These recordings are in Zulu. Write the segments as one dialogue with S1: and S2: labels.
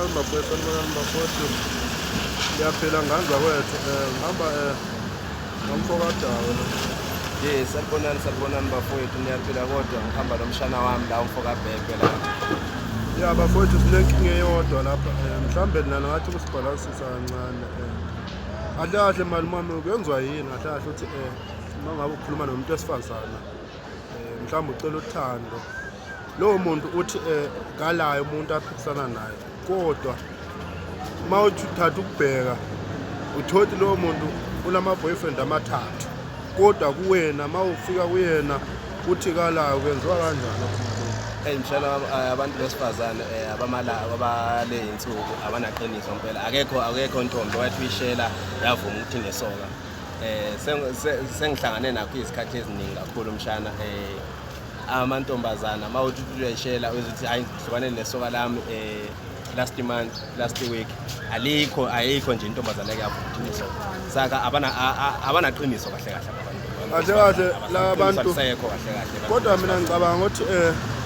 S1: Sanibonani bafowethu, sanibonani bafowethu. Ngiyaphila ngane zakwethu. Ngihamba nomfokadawo lo.
S2: Yes, sanibonani, sanibonani bafowethu, niyaphila kodwa? Ngihamba nomshana wami la, umfoka Bhebhe la.
S1: Ya bafowethu, sinenkinga eyodwa lapha. Mhlambe nina ngathi kusibhalansisa kancane. Kahle kahle malume wami, kuyenziwa yini kahle kahle ukuthi uma ngabe ukhuluma nomuntu wesifazana, mhlawumbe ucela uthando, lowo muntu uthi kalayo umuntu aphikisana naye, kodwa uma uthi uthatha ukubheka uthole lowo muntu unama-boyfriend amathathu, kodwa kuwena uma ufika kuyena uthi kalayo? Kwenziwa kanjani lokho, malume?
S2: Hey mshana wami, abantu besifazane abamala abale insuku abanaqiniso impela. Akekho ntombi wathi uyishela yavuma ukuthi inesoka. Sengihlangane nakho izikhathi eziningi kakhulu, mshana. Amantombazana uma uthi uyayishela uzothi, "Hayi, ngihlukane nesoka lami last month, last week." Alikho, ayikho nje intombazane eke yavuma ukuthi inesoka. Saka abana abanaqiniso kahle kahle abantu.
S1: Kahle kahle, la bantu-
S2: Alisekho kahle kahle.
S1: Kodwa mina ngicabanga ukuthi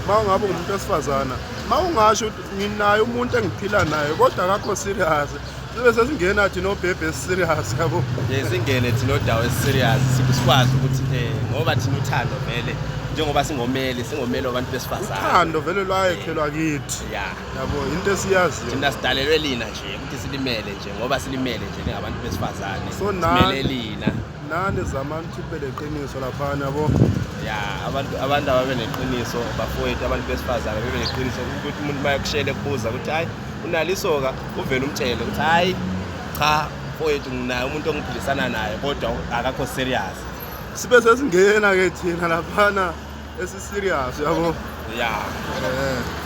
S1: uma ungabe ungumuntu wesifazana, uma ungasho ukuthi nginaye umuntu engiphila naye kodwa akakho serious, sibe sesingena thina obhebhe esi-serious, yabo.
S2: Nje singene thina odawo esi-serious, sikwazi ukuthi ngoba thina uthando vele, njengoba singomeli wabantu besifazane.
S1: Uthando vele lwayekhelwa kithi. Yabo, into esiyaziyo.
S2: Thina sidalelwe lina nje ukuthi silimele nje, ngoba silimele nje ningabantu besifazane.
S1: So
S2: simele lina.
S1: Nani zamani ukuthi kube leqiniso laphana, yabo.
S2: Ya, abantu ababe neqiniso bafowethu, abantu besifazane bebe neqiniso ukuthi umuntu uma ekushele kubuza ukuthi, "Hayi, unalo isoka?" uvele umtshele ukuthi, "Hayi cha mfowethu, nginaye umuntu engiphilisana naye kodwa akakho serious."
S1: Sibe sesingena-ke thina laphana esi-serious, yabo.
S2: Ya.
S1: Eh.